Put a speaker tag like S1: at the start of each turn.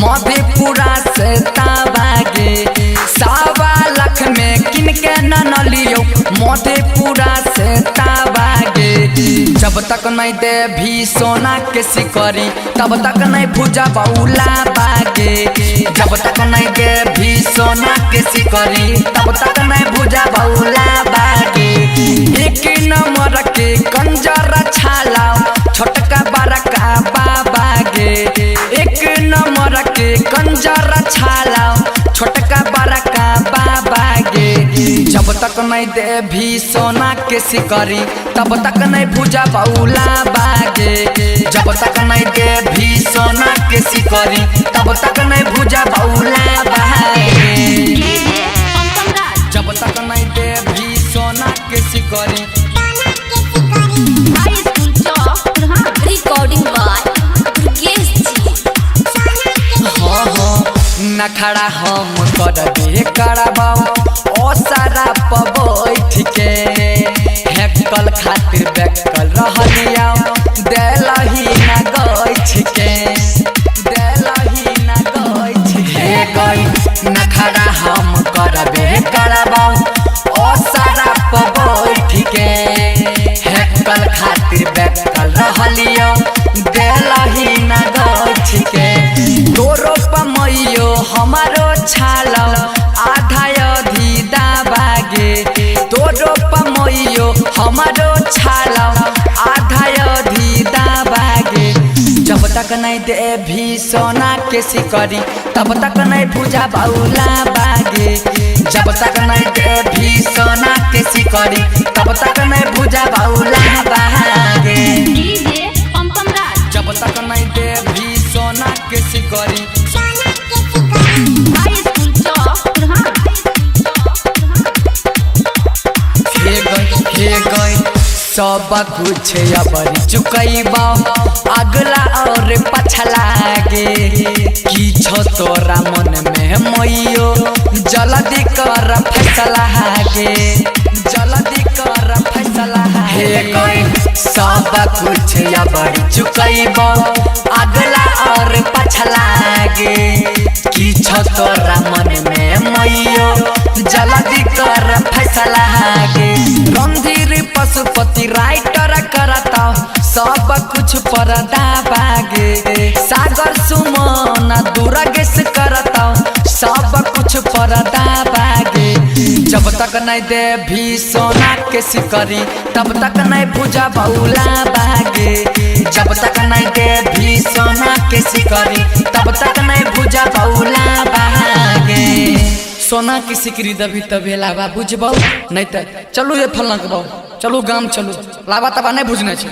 S1: मधेपुरा से ताबागे। 1.25 लाख में किन के न लियो मधेपुरा से ताबागे। जब तक नहीं दे भी सोना के सिकरी तब तक नहीं भुजा बउला बागे। जब तक नहीं दे भी सोना के सिकरी तब तक नहीं भुजा बउला बागे। एक नंबर के कंजर छाला छोटका बड़का बाबा गे। एक नंबर के कंजर छाला छोटका बड़का बाबा गे। जब तक नहीं दे भी सोना के सिकरी तब तक नहीं भुजा बउला बागे। जब तक नहीं दे भी सोना के सिकरी तब तक नहीं भुजा बउला बागे।
S2: डीजे पंपम राज।
S1: जब तक नहीं दे भी सोना के सिकरी।
S2: हाई स्कूल चौक कुरहान।
S3: Recording by Durgesh ji.
S1: हाँ हाँ नखड़ा हम करबे करबौ ओ सारा बैठ के। हेकल खातिर बेकल रहलिया देलही ना गैछ के। देलही ना गैछ हे गई। नखड़ा हम करबे करबौ ओ सारा बैठ के। हेकल खातिर बेकल रहलिया देलही ना गैछ के। तोरो पमैयो हमारो छाल आधा अधि दाबागे। तोरो पमैयो हमारो छाल आधा अधि दाबागे। जब तक नहीं दे भी सोना के सिकरी तब तक नहीं भुजा बउला बागे। जब तक नहीं दे भी सोना के सिकरी तब तक नहीं भुजा बउला बागे।
S2: डीजे पंपम राज।
S1: जब तक नहीं दे भी सोना के सिकरी।
S2: हाई स्कूल चौक कुरहान।
S1: हे गई हे गई सब कुछ अबर चुकैबा अगला और पछला गे। किछो तोरा मन में मैयो जल्दी कर फैसला गे। जल्दी कर फैसला हे गई सब कुछ अबर चुकैबा अगला और पछला गे। किछो तोरा मन में मैयो जल्दी कर फैसला गे। रणधीर पशुपति राइटर करता सब कुछ परदा बागे। सागर सुमन दुर्गेश करता सब कुछ परदा बागे। जब तक नहीं दे भी सोना के सिकरी तब तक नहीं भुजा बउला बागे। जब तक नहीं दे भी सोना के सिकरी तब तक नहीं भुजा बउला बागे। सोना के सिकरी दबी तबे लाबा बुझबौ नहीं त चलू ये फलना के बौ चलू गाम चलू लाबा तबा नहीं बुझने छै।